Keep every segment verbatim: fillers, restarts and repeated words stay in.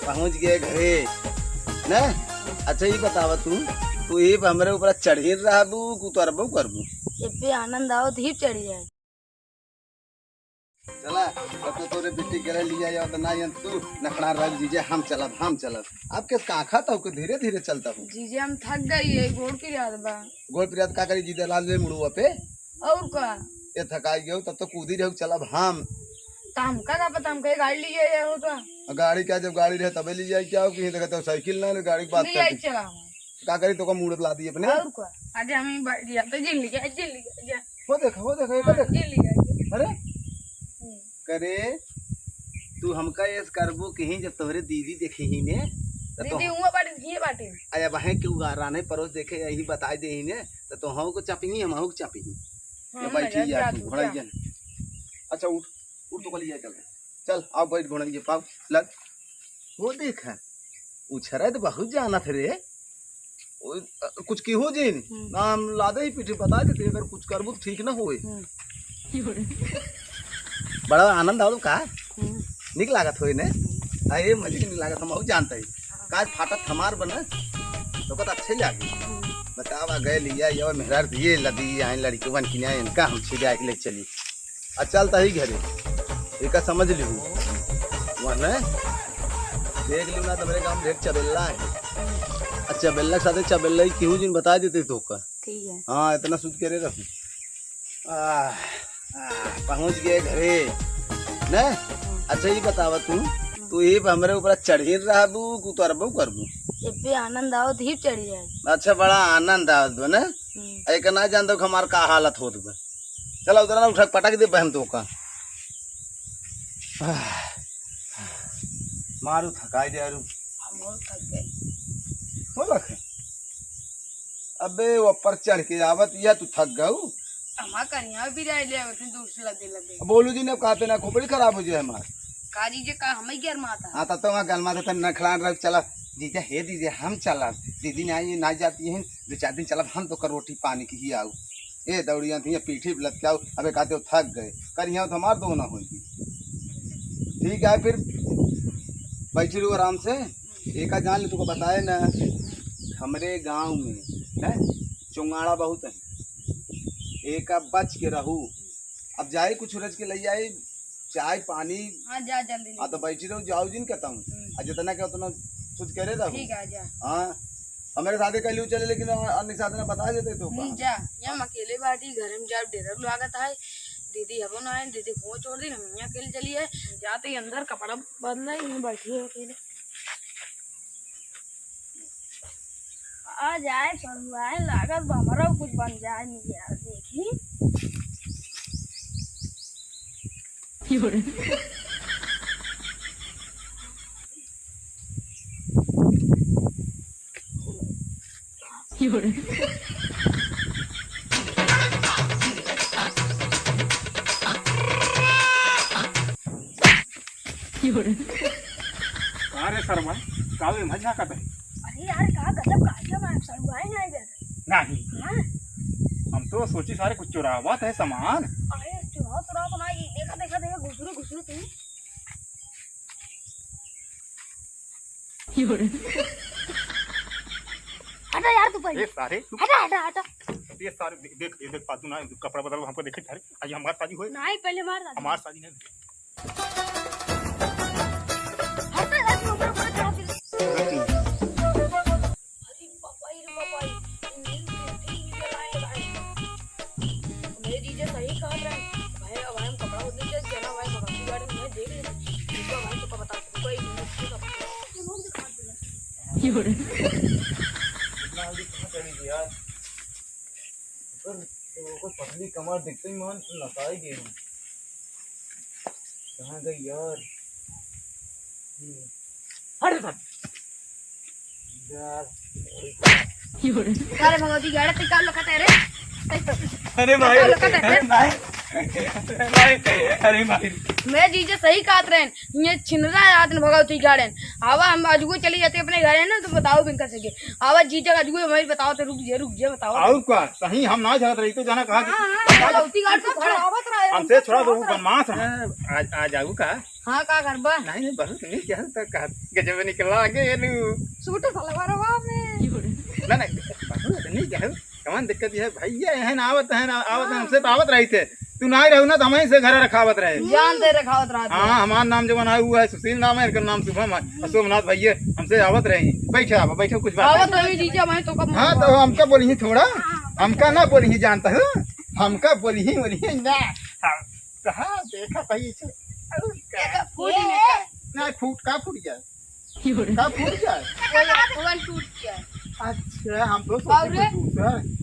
पहुँच गए घरे, न? अच्छा, ई बतावा तू, तू ई हमरे ऊपर चढ़ी रहबू कि उतरबू करबू? जब भी आनंद आओ, तो ही चढ़ी जाए। चला, अब तो तोरे बेटी घरे लिया जाओ, तो ना यन तू नखड़ा रह, जीजे, हम चलब, हम चलब। अब किस का खाता हो, धीरे धीरे चलता हूँ। जीजे, हम थक गई है, गोड़ की याद बा। गोड़ पिरात का करी, जीजा लाद ले मुड़ुआ पे। और का? ये थकाई गयो, तब तो कूदी रहो, चलब हम। तो हमका का पता, हमका ये गाड़ी लिए आए हो तो। गाड़ी क्या, जब गाड़ी रहे तबे ले जाए, क्या हो कि ये देखा तो साइकिल ना ले, गाड़ी की बात ले जाए, करती। चला हम। का करी, तो का मूड़ ला दी अपने। और का? आगे हम ही बैठ गया, तो जिन लिया, जिन लिया, जा। वो देखा, वो देखा, ये का हाँ, देखा? जिन लिया, जा। अरे? हम्म। करे, तू हमका ऐस करबो कहीं, जब तोहरे दीदी देखी ही ने, तो दीदी तो हुआ बाटे, ये बाटे। अरे, अब है क्यों गा-, राने परोस देखे, यही बताई दे ही ने, तो तोहू को चापी ही, हमहू को चापी ही। हाँ, ये बैठी नजर है, जा तू, तू घोड़ा जा। जन। अच्छा, उठ, उठ तो कल ये चल। चल, आओ बैठ घोड़ा ये पाव, लग। वो देख, उछरे तो बहुत जानत रे। ओ, अ, कुछ किहो जिन, हम्म। नाम लादे ही पीछे बता देते, अगर कुछ करबू तो ठीक ना होए। हम्म। बड़ा आनंद आओ का? हम्म। निक लागत होए ने? हम्म। अरे मजे के निक लागत, हम और जानते ही। हाँ। काज फाटत हमार बना, तो कहत अच्छे लागे। हम्म। बतावा गए लिया, ये मेहरार दिए लदी, आए लड़कवन की न्याय, इनका हम छिजा के ले चली। आ चल तही घरे, एका समझ लिहू। वरना देख लिहू ना, तुम्हारे गाँव में ढेर चबेल्ला है। आ चबेल्ला के साथे चबेल्ला ही केहू जिन बता देते तो का। ठीक है। हाँ, इतना सुध करे रहू। आ, आ, पहुँच गए घरे। ने? हम्म। अच्छा, ये बतावा तू, हम्म। तू ये हमरे ऊपर चढ़ी रहबू कि उतरबू करबू? जब भी आनंद आओ, तो ही चढ़ी जाए। अच्छा, बड़ा आनंद आवत बा, ने? हम्म। एक ना जानतो कि हमार का हालत होत बा। चला उधर ना उठा के पटक दे बहन तो का। मारू थकाई दे यारू। हम बहुत थक गए। हो लख। अबे ऊपर चढ़ के आवत या तू थक गऊ। हमार कनिया भी रह ले उठे दूर से लदे लदे। अब बोलू जी ने कहा पे ना खोपड़ी खराब हो जाए हमार। का जी जे का हमें गिर माता। हाँ, तब तो वहाँ गलमा था, तब नखड़ान रख चला। जीजा, हे दीदी, हम चलब। दीदी ना, ये ना जाती हैं, दो चार दिन चलब, हम तो कर रोटी पानी की ही आऊ। ए दौड़िया थी, पीठी पे लटकाऊ, अबे कहते हो थक गए, करिया तो हमार दो ना होई। ठीक है, फिर बैठी रहू आराम से। एका जान ले, तुको बताए ना, हमरे गांव में, हैं, चुंगाड़ा बहुत है। एका बच के रहू। अब जाए कुछ रच के ले जाए, चाय पानी। हाँ, जा जल्दी हाँ, तो निकल। बैठी रहू, जाओ जिन कहता हूँ। हम्म। आ जितना के उतना सोच करे रहू। ठीक है, जा। हाँ, हमारे साथे कल चले, लेकिन अन्य साथ ना बता देते तो हम्म, का। जा, ये हम अकेले बाटी, घर में जाब डेरा लागत है। दीदी हबो ना है, दीदी को छोड़ दी, हम यहाँ अकेले चली है। जाते ही अंदर कपड़ा बदला, यहीं बैठी है अकेले। आ जाए, सड़ुआए लागत बा, हमरो कुछ बन जाए, नहीं यार, देखी। का रे सरवा, का वे मत झांकत है? अरे यार, का गजब कार्यक्रम है, सड़ुआए ना इधर। नहीं। हाँ? हम तो सोची सारे कुछ चुरावत है सामान। अरे चुराव, चुराव तो ना, ये देखा, देखा, देखा, घुसरू, घुसरू तू। हटा यार तू पहले। ए सारे, तू हटा, हटा, हटा। ए सारे, दे-, देख, ये देख, फालतू ना, कपड़ा बदल, हमको देखे सारे। आज हमार शादी होए। नहीं, पहले मार डाल। हमार शादी नहीं। हट तो, हट, ऊपर, ऊपर, ऊपर, ऊपर। अरे बाप रे बाप रे, ये नींद टूटी, ये लाए, लाए। मेरे जीजा सही कहा रहे। भाई, अब हम कपड़ा बदल के चला भाई, भगवती गाड़ी में देख ले। इसका भाई तो बता, कोई नहीं, इसका भाई। इतना जल्दी कहाँ चली गई यार? पर वो कोई पतली कमर दिखते ही मान तो नसाई गई। कहाँ गई यार? हट, हट। यार। अरे भगवती, गाड़ा ते का लकत है रे? अरे भाई, का लकत है रे? भाई, भाई, अरे भाई। मैं जीजा सही कहत रहेन, ये छिनरा आदमी भगवती गाड़ेन। आवा, हम अजुए चले जाते अपने घर है ना, तो बताओ बिनका से के। आवा जीजा, अजुए हमें बताओ तो रुक जे, रुक जे, बताओ। और का? सही हम ना जात रही तो जाना कहा कि हाँ, हाँ, गलती कर तो खड़ा। हमसे छोड़ा तो वो बदमाश है। आ, आ जाऊ का? हाँ, का करबा? नहीं, नहीं, बहुत नहीं, क्या तो कहा, गजब निकला आगे लू। सूट सलवारवा में। नहीं, नहीं, बहुत नहीं, क्या? कौन दिक्कत है भैया? एहन आवत है ना, आवत है, हाँ। हमसे तो आवत रही थे। तू ना ही रहू ना, तो हम ही से घर रखावत रहे। जान से रखावत रहा था। हाँ, हमार नाम जो बना हुआ है, सुशील नाम है, इनका नाम शुभम है। और सोमनाथ भैया हमसे आवत रहे। बैठे आप, बैठे, कुछ बात आवत नहीं। रही जीजा, मैं तो कब हाँ, तो हमका बोली थोड़ा, हमका ना बोली जानता हूँ, हमका बोली, बोली ना। हाँ, तो हाँ, देखा सही से। अरे, का? देखा, फूट ही नहीं गया। नहीं, फूट का फूट गया? का फूट गया? फोन, फोन टूट गया। अच्छा, हम तो सोचे और रे? कुछ दूसरा है।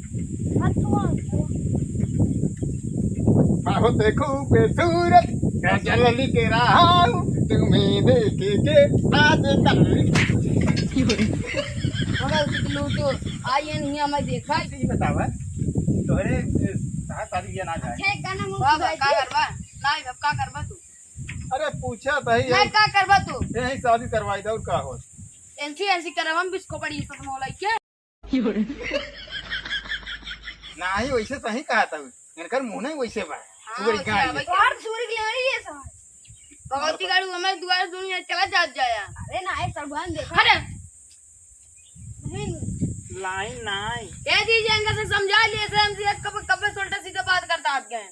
बाहो देखो खूबसूरत, काजल लिख रहा हूँ, तुम्हें देख के आजकल। मगर लूटो, आई नहीं, हमें देखा। अच्छा, ये बतावा, तोहरे, ए, कहाँ शादी किया ना जाए? अच्छा, एक गाना मुझे वाह, वाह, सुनाई का दे। करबा? नहीं, अब का करबा तू? अरे पूछा तो ही नहीं, है। का करबा तू? यही शादी करवाई दे और का हो? एलसी एलसी करवा हम बिस्को पड़ी सब मोलाई के। नहीं, वैसे सही कहा था। इनकर मुंह नहीं वैसे बा। हाँ, सुअर वैसे गाय बा, है। वैसे। और सुअर की लड़ी है सब। भगवती गाड़ू हमारे दुआर दुनिया चला जात जाया। अरे ना, ये सब बंद देखो। अरे। नहीं। लाइन नाई। ए दीजिए, इनका से समझा लिए, से हम से कब, कब से उल्टा सीधा बात करता आ गए।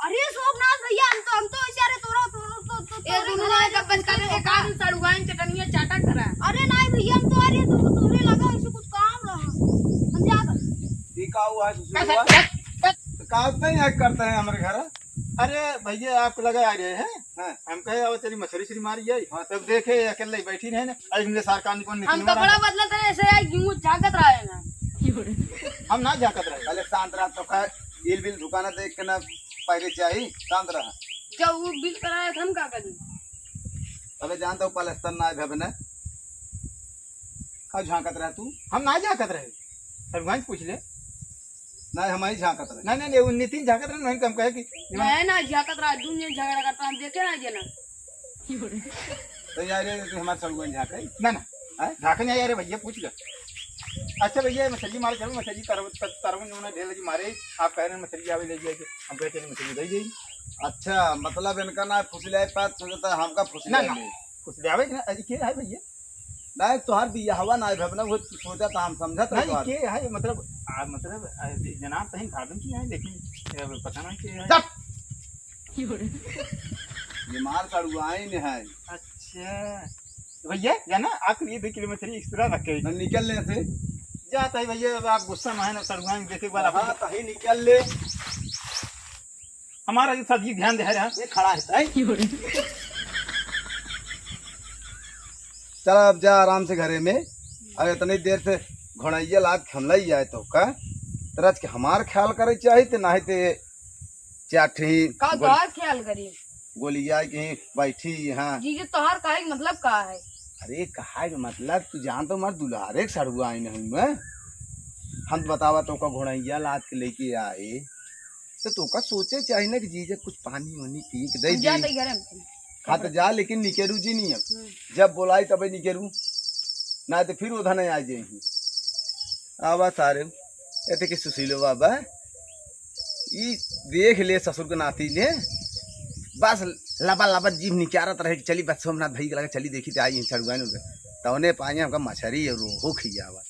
अरे सोमनाथ भैया, हम तो, हम तो ऐसे, अरे तोरा, तोरा, तो, तो, ए तोरे दोनों घर ने आए कब बंद कर थे, तो काम सड़ुआइन चटनिया चाटा करा। अरे नहीं भैया, हम तो, अरे तो, तोरे लगा ऐसे कुछ काम रहा। हम जा कर। ये का हुआ है, ससुर का हुआ? सर, सर, सर। तो का होता है यहाँ करता है हमारे घर? अरे भैया, आपको लगा आ रहे हैं? हाँ। हम कहे, "आओ, चली मछली उछली मारी जाई।" हाँ। तब देखे, अकेले बैठी रहे ना, अरे, इनके सार कान कौन हम निकलवा कपड़ा रहा है? बदलत रहे, ऐसे आई, यूं झांकत रहे ना। हम ना झांकत रहे। पहले शांत रहा, तो का बिल बिल दुकाना देख के ना पहले चाहिए, शांत रहा। जब वो बिल कराए, तो हम का करी? अबे जान तो पलस्तर ना है भवन। का झांकत रहा तू? हम ना झांकत रहे। सर, वहीं से पूछ ले। ना, हम ही झांकत रहे। नहीं, नहीं, नहीं, वो नितिन झांकत रहे, नहीं तो हम कहे कि नहीं ना, झांकत रहा, तू नहीं झगड़ा करता, हम देखे ना जे ना। तो यार, ये तो हमारे सड़ुआ झांके। ना, ना। हैं? झांके नहीं यार, भैया पूछ ले। अच्छा भैया, मछली मारे चलो, मछली तरव-, तर-, तरवन जो ना ढेर लगी मारे, आप कह रहे हैं मछली आवे ले जाए के, हम कहे चलिए मछली दे दी। अच्छा, मतलब इनका ना फुसले पात सोचता, हमका फुसले ना, ना। ले। फुसले आवे कि ना, अरे के है भैया? नहीं, तोहार बियाहवा ना भे ना, वो सोचा था, हम समझत रहे नहीं, तोहार। के है, मतलब, आ, मतलब, आ, जना तहीं भाभी की है, लेकिन, ए, पता नहीं के है। चुप! ये मार सड़ुआइन है। अच्छा। तो भैया, जाना, आप ये दो किलो मछली extra रखे। ना निकल ले से। जाता है भैया, अब आप गुस्सा में है ना, सड़ुआइन देखे के बाद आप हाँ, तही निकल ले। हमारा ये सब ये ध्यान दे रहा। ये खड़ा है, है? चल अब जा आराम से घरे में। अब इतनी देर से घोड़ैया लाग हमला ही आए तो का? तरज के हमार ख्याल करे चाहिए ते, नाही ते चाठी का गोल-, तोहार ख्याल करी? गोलिया के बैठी यहाँ। जीजे तोहार कहे के मतलब का है? अरे कहे के मतलब तू जान तो हमार दुलारे के सड़ुआ आइन हूँ मैं। हम तो बतावा तो का घोड़ैया लाद के लेके आए। तो तोका सोचे चाहिए ना कि जीजा कुछ पानी वानी पी के दे हम जाते दे। घरे में। हाँ, तो जा, लेकिन निकेरू जी नहीं है। हम्म। जब बोलाई तबे निकेरू, ना तो फिर उधर नहीं आ जाए। आवा सारे, एते के सुशीलो बाबा, ई देख ले ससुर के नाती ने, बस लबा लबा जीभ निकारत रहे कि चली बस सोमनाथ भाई के लगे चली देखी ते आई हैं सड़ुआइन उनके। तौने पाए हमका मछरी और रोहू खियावा।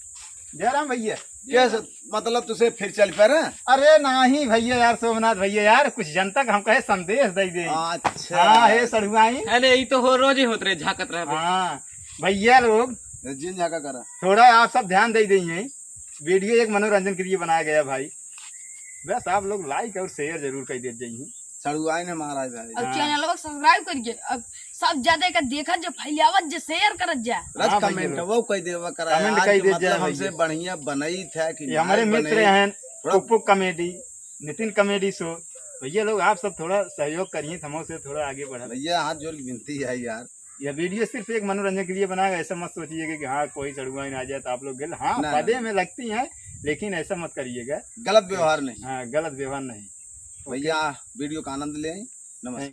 जयराम भैया। कैसे, मतलब तुसे फिर चल पड़े? अरे नहीं भैया यार, सोमनाथ भैया यार, कुछ जनता का हम कहे संदेश दे दे। अच्छा। हाँ, हे सड़ुआइन। अरे, ई तो हो रोज ही होत रहे, झांकत रहे। हाँ, भैया लोग। जिन झांका करा। थोड़ा आप सब ध्यान दे देइए, video एक मनोरंजन के लिए बनाया गया भाई, बस आप लोग like और share जरूर कर देते जाइए। सड़ुआइन हमारा है भाई। और हाँ। Channel को subscribe करिए। अब सब ज्यादा का देखत जा, फैलावत जा, share करत जा। रस हाँ भैया comment लोग। वो कह देवा करा comment यार कह कि दे मतलब जा हमसे भैया। बढ़िया बनई था कि ये हमारे नहीं मित्र बनई। हैं, थोड़ा पुप्पू comedy, नितिन comedy show। भैया लोग आप सब थोड़ा सहयोग करिए, हम से थोड़ा आगे बढ़ा। भैया हाथ जोड़ के विनती है यार। यह video सिर्फ एक मनोरंजन के लिए बनाया, ऐसा मत सोचिए कि हाँ कोई सड़ुआइन आ जाए तो आप लोग गिल। हाँ, ना, पदे ना। में लगती हैं, लेकिन ऐसा मत करिएगा। गलत व्यवहार नहीं। हाँ, गलत व्यवहार नहीं। भैया video का आनंद लें। नमस्कार।